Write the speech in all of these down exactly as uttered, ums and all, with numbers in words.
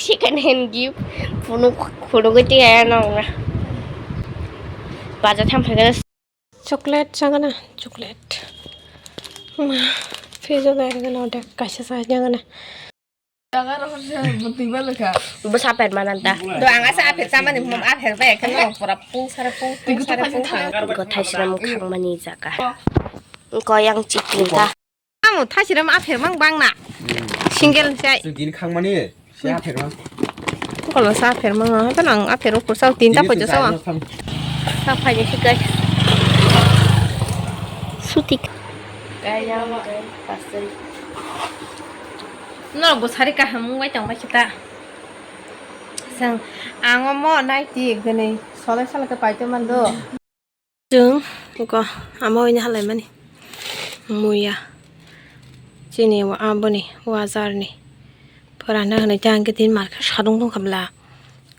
Second hand gift. Phunuk, phunugwi tiyaya nongna. Baja tham phai gana. Chocolate chagana, chocolate. Ma, fridge o dai gana, odek kaisa sa jagana. Bo sa apher mananta. Do ang asa apher chamani, mom apher bai, kan pura pung sara pung, pung sara pung. Ko thaisram khangmani jaga. Ko yang chicken ta. Amo thaisram apher mang bang na. Single sai. Chwng tini khangmani, se apher mang. Ko lo sa apher mang, ha, nang apher o kursa tin ta pojo sa. Sa phai ni sikai. Sutik. Kaya, pasal. No, bo sari kaham wng bai tong bai kita. Sang, ang omo naiti gwnwi solai salai khe paito mando. Chwng go ama oini halaimani muya chini wa-, aboni wajarni purana hwnwi tei ang khe tin market sadung tong kha bla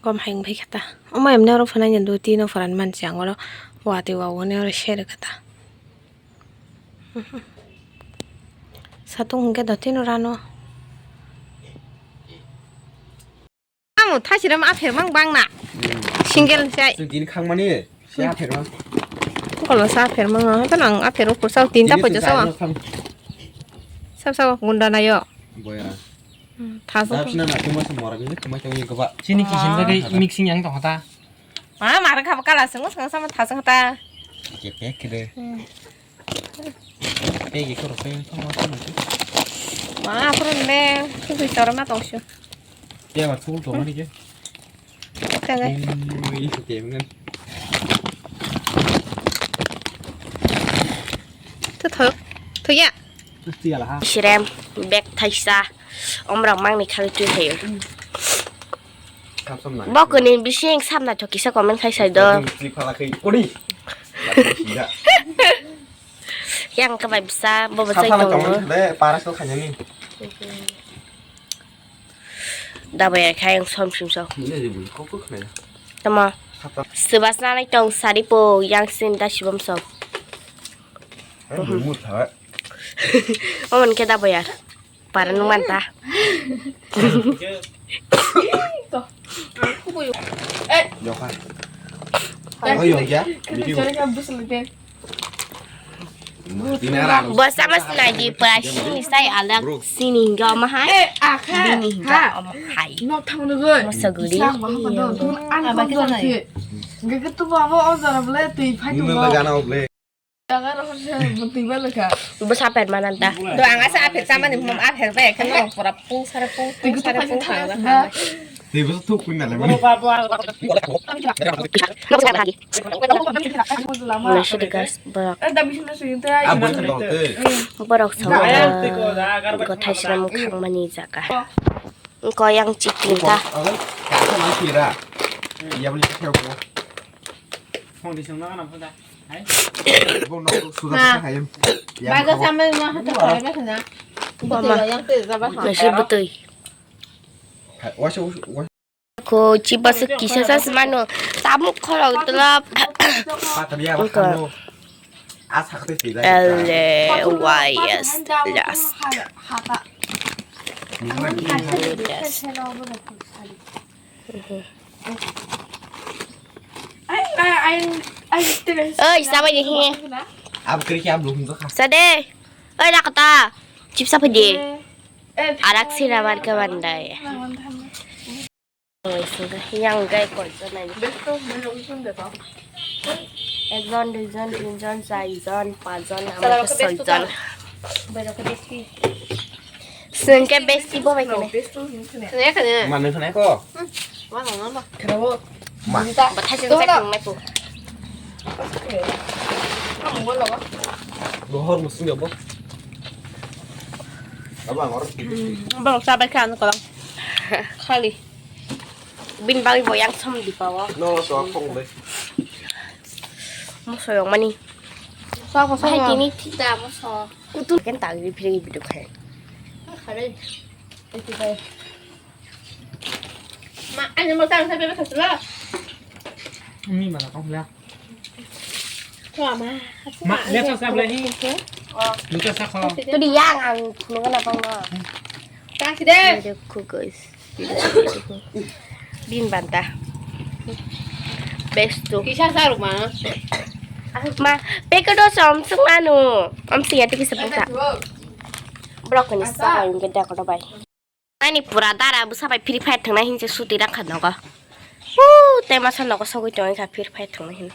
gom hai wng phai kha ta. Omo emne oro phunai ni do tino phuran mansi ang oro watwi wa hwnwi oro seri kha ta. Satung hwnkhe dotino rano. Amo thaisram apher mang bang na. Single sai. Chwng tini khangmani, se apher mang. Ko lo sa apher mang, ha, nang apher o kursa tin ta pojo sa. Sab sab gunda nayo. Boya. Thasa. Dap sina na tuma se mora bini tuma se uni goba. Chini kisin bagwi mixing yang tong ta. Ma, mara khaba kala swngo, swngo sama thasung ta. Kepek kede. Pegi koro pegi koro. Ma, aphuru ne, tubui chorma tongsu. Pegi ma thul tongmani ke. Tege. Ui, ui, ui. Tuthok, thuya. Sirem, bag thaisa, omrok mangni khali twi thaio. Bokoni bising samna thok kisa comment khai sai do. Yang ka bai bisa, bo bo sai tongo. Paras to khanya ni. Dabai khai ang som sim so. Tama. Sebas nanai tong sari po yang sin da sibom so. Oman ke dabai ar. Para nung manta. Yoka. Oh, yoka. Bwsa mas nai di pura sini sai alak sini hingga omo hai. Bini hingga omo hai. Masa guri. Bwsa apher mananta. Do ang asa apher chamani, mom apher bai, kan pura pung sara pung, pung sara pung. Tei bo thuk kun na le mani. Nasi di gas borok. Borok sa go thai slam khangmani jaga. Ko yang chicken ta. Bago sambil mah tu kau dah sana. Nasi butui. Ko chiba se kisa sa semano. Tamu khorok telap. Ele wayas las. Oi, sabai ni hi. Ab kri ki ab lum to kha. Sade. Oi, rakata. Chips apa di? Arak sira warga bandai. Yang gai koi jon nai. Ekjon, duijon, tinjon, charjon, pachjon, amai ke soijon. Sengke besti bo bai kene. Manu khana ko. Ma. Bathai sengke tong mai ko. Bohor musim ya bo. Abang orang. Bang sabai kan kalau. Khali. Bin bagwi bo yang som di pawo. No, so khong le. Mo so yong mani. Sa ko sa. Hai tini thik da mo so. Kutu ken ta gri phiri bidu khai. Khare. Eti bai. Ma, ani mo tang sa be khasla. Ni mana kong la. Ko ma. Ma, le sa sa le ni. Lu ka sa kho. Tu di yang ang phunu kana pang no. Ta si de. Ku guys. Bin banta. Bestu. Kisa saruk ma. Ma, packet o som sung anu. Om siya tiki sebuka. Brok ni sa ko ingke da ko bai. Ani pura dara busa bai Free Fire thangna hinse suti rakha nogo. Hu, te masa nogo sogwi tong kha Free Fire thangna hin.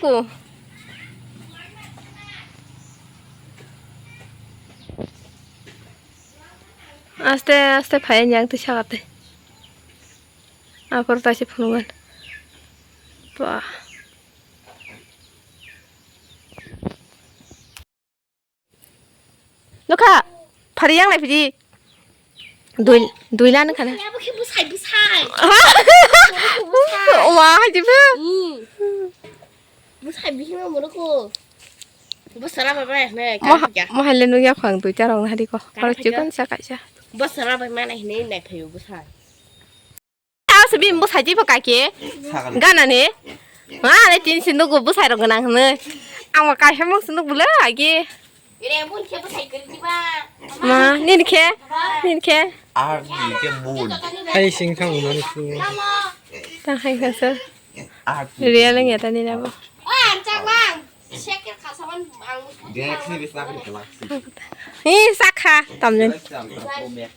Ku. Aste aste phai yang twi sakate. Apor taisi phunukgwin. Ba. Nukha, phari yang lai phidi. Dui, dui lan khana. Abo khe bwsai, bwsai. Wa, hai jibu. Hmm. Bwsai bihima moro ko. Bwsara bai bai ne, Mo, kar kya? Mo haile nugya khang dui ta rong hari ko. Kar Kar kya? Chikon sa kaisa. Bwsara bai mana hine nai phayo bwsai. Asa bini bwsai twi bo kake. Gana ni. Ha, le tin sinduk bo bwsai rok gwnang hwnwi. Ang bo kaisa mok sinduk bwle agi. Ma, nini khe? Nini khe? Ar ni ke mun. Hai sing thang nang su. Ta hai kha sa. Ar ni. Real ngi ta nini abo. Ni sakha tamjani.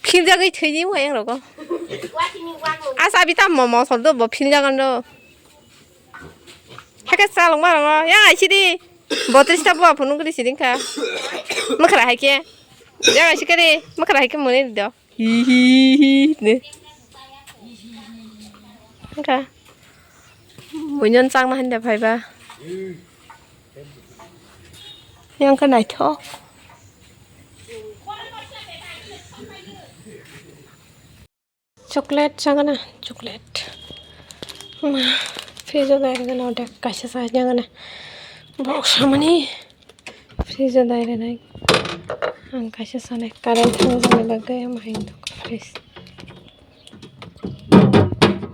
Philjagwi thwini wng yang rogo. Asa abi tam momo sor do bo philjagan do. Hake salong ma rongo. Yang ai sidi. Botris ta bo phunung gri siding kha. Makra hai ke. Yang ai sikari. Makra hai ke mone do. Hi hi hi hi. Ne. Kha. Buinyan chang ma hande phai ba. Yang khe naithok. Chocolate chagana, chocolate. Ma, fridge o dai rwgana odek kaisa sa jagana. Borok samani fridge o dai rwnai. Ang kaisa sanai current thang jani bagwi ama hai dok fridge.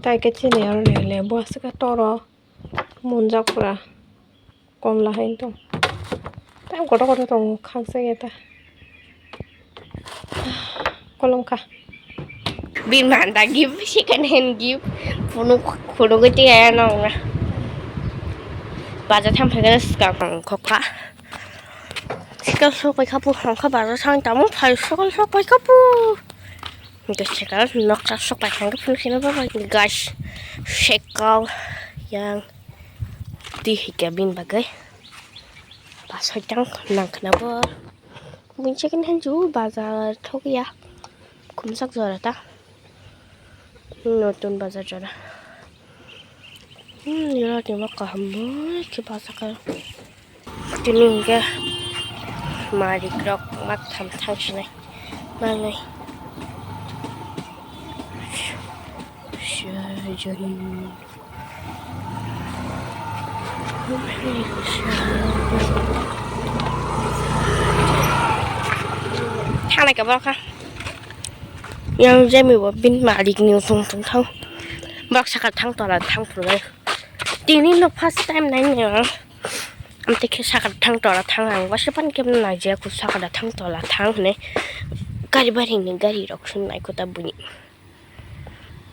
Tai khe chini aro le, le bo aswk toro. Munjak pura. Komla hai tong. Tei kotor kotor tong khaksa ya ta. Kolom kha. Bin manda gift, second hand gift. Phunuk, phunuk gati ya nong na. Baja tham phai kha skang khokha. Sikal sok pai kha pu hangkha baja sang tamo phai sokal sok pai kha pu. Hingke sekal noksa sok pai hangke phunuk sina baba guys, sekal yang twi hingke bini bagwi basai tang nangkhna bo. Buini second hand ju bazar thok ya, khumsak jora ta, notun bazar jora. Hmm, yora timo kaham boi khe basaka. Tini hingke marik rok mak tham thang sinai mangai. Thanglai ka borok kha. Yang jemi bo bin marik ni usung usung thang. Borok saka thang tola thang phuru bai. Tini no first time nai nai ang. Amtwi khe saka thang tola thang ang. Waisa pan khe naijak saka thang tola thang hwnwi. Gari bari ni gari rok sun nai kota buni.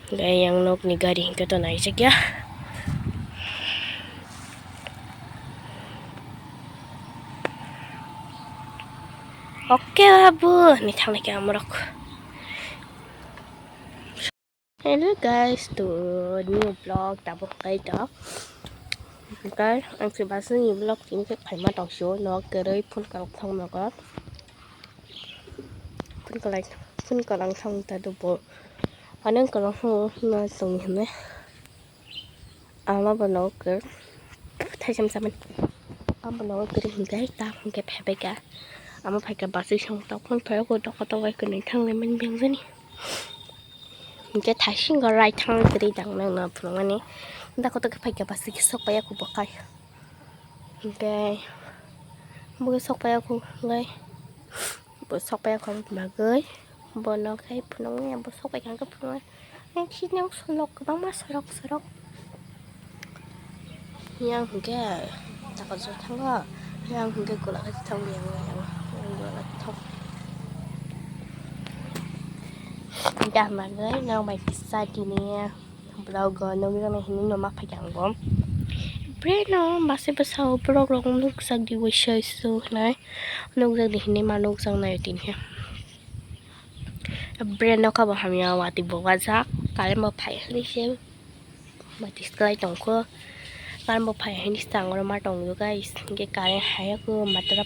Gai yang nok ni gari hingke to naijak ya. Oke babu, ni thang nai khe amrok. Hello guys, to new vlog tabuk kai to. Guys, ang se basu ni vlog tini khe phaima tong sio no kerei phun kal thong nogo. Phun kalai phun kalang thong ta do bo. Anang kalang thong na song hime. Ama bo nogo khe thaisam saman. Ama bo nogo khe hingke ta hingke phebai ka. Ama phaika basu song ta phun phai ko doko to wai kene thang le man beng jani. Hingke thaising go rai thang kwrwi dang nang no phunukmani. Da koto khe phaikha basi khe sok paiya kho bo kai. Hingke bo sok paiya kho hingke bo sok paiya kho bagwi bono khai phunuknai bo sok paikha hingke phunuknai. Sini ang solok kwbangma sorok sorok. Yang hingke takajak thango, yang hingke golak hai thango, yang, yang, yang golak thok. Kaham bagwi norok bai kisa tini vlog o nugwi rwna hinwi no ma phaikha ang bo. Breno bwsai bwsao borok rok nukjak di waisa isu hinai nukjak di hinwi ma nukjak nai tini. Breno kha bo hamya watwi bo wajak current bo phai hinwi se. Mati swlai tongkho. Current bo phai hini swkang oro ma tongyo guys. Hinkhe current hayakho matra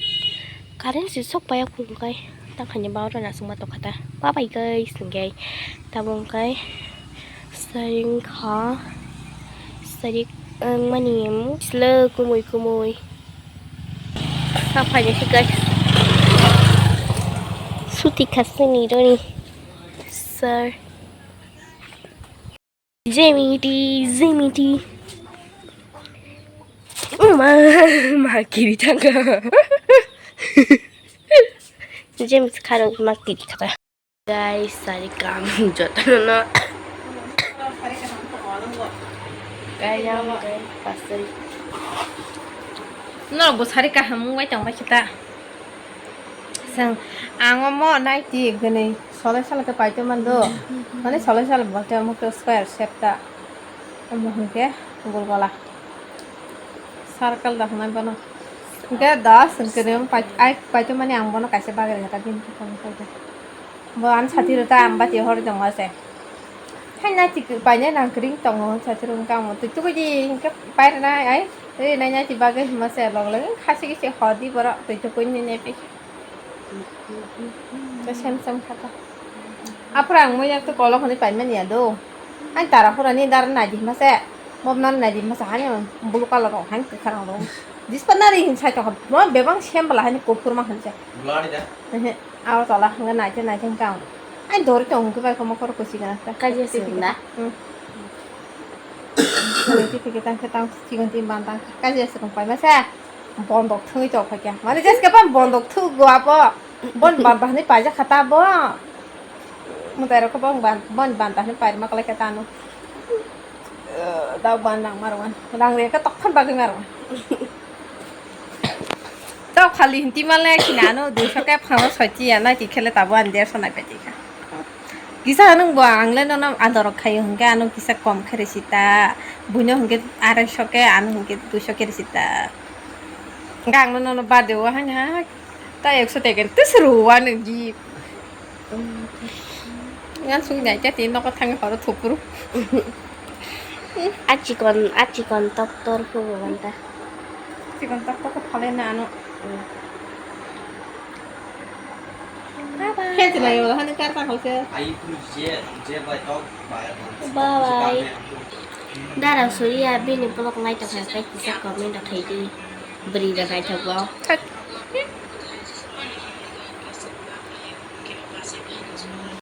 current se sok paiya khung kai. Tang khaini ba oro nasukma tongkha ta. Bye bye guys. Hinkhe tabuk kai saring kha. Sarik wngmani slo kumui kumui. Sa phaini se guys. Suti khasini roni. Sir. Jemiti, Jemiti. Ma, ma kiri thangkha. Jemiti kharang ma kiri thangkha. Guys, sari kam jotono. Kaya mo guys, pasal. No, bo sari kaham wngbai tong bai kita. Chwng ang omo naiti gwnwi solai salai khe paitwi mando. Mane solai salai bo khe omo khe square shape ta. Omo hwnkhe gul gola. Circle da hwnwi bono. Hwnkhe da chwng kwrwi omo pait-, ai paitwi mani ang bono kaisa bagwi rwkha bini bwkhao paitwi. Bo ani sati rwta ang bati hor tongma se. Hai naiti painai nang kwrwi tongo sati rwkha ang twi tubudi hwnkhe pairwnai ai. Ri nai nai ti bagwi hima se log log khasi kisi hodi borok twi twi koi ni nai pi. To sem sem kha ta. Aphra ang moi yak to kolok hwnwi pai mani ya do. Ai tara phura ni dar nai di hima se. Mob nan nai di hima se hani blue color rok hani kwkhwrang rok. Dispa nari hin sai to mo bebang sem bala hani kuphur ma hwn se. Blur da. Ehe. Aro tola hwnga naithe naithe hwnkha ang. Ai dori tong hwnkhe bai khe mokoro kuchi gana khe. Kaisa se hwnda? Hmm. Naithe thikhe tang khe tang chigon tin ban tang khe kaisa se tong pai masa. Bondok thwngwi tong kha khe. Mane jeske ban bondok thwgo abo. Bon ban bahni paijak kha ta bo. Mutai rok khe bon ban, bon ban bahni paima kwlai khe tano. Eh, dau ban rang marwan. Rang re khe tokthon bagwi marwan. Tok khali hinti male khinano duiso khe phano soichi ya nai ti khele tabo ani derso nai pai kha. Kisa nung bo ang le nono ador khayo hwnkhe ano kisa kom khe risi ta. Buino hwnkhe arai so khe ano hwnkhe duiso khe risi ta. Hwnkhe ang nono bade o haino ha ta ekso teken tis rw ano gi. Ngan sung nai khe tin nokho thangwi horo thopro. A chikon, a chikon toktor phugo banta. Chikon toktor khe phalai na ano. Bye bye. Khe chwla yo hani kar ta khalke. Bye bye. Dara suriya bini vlog nai tongkha khe kisa comment rok khai di. Bwrwi rok naithok bo. Thak.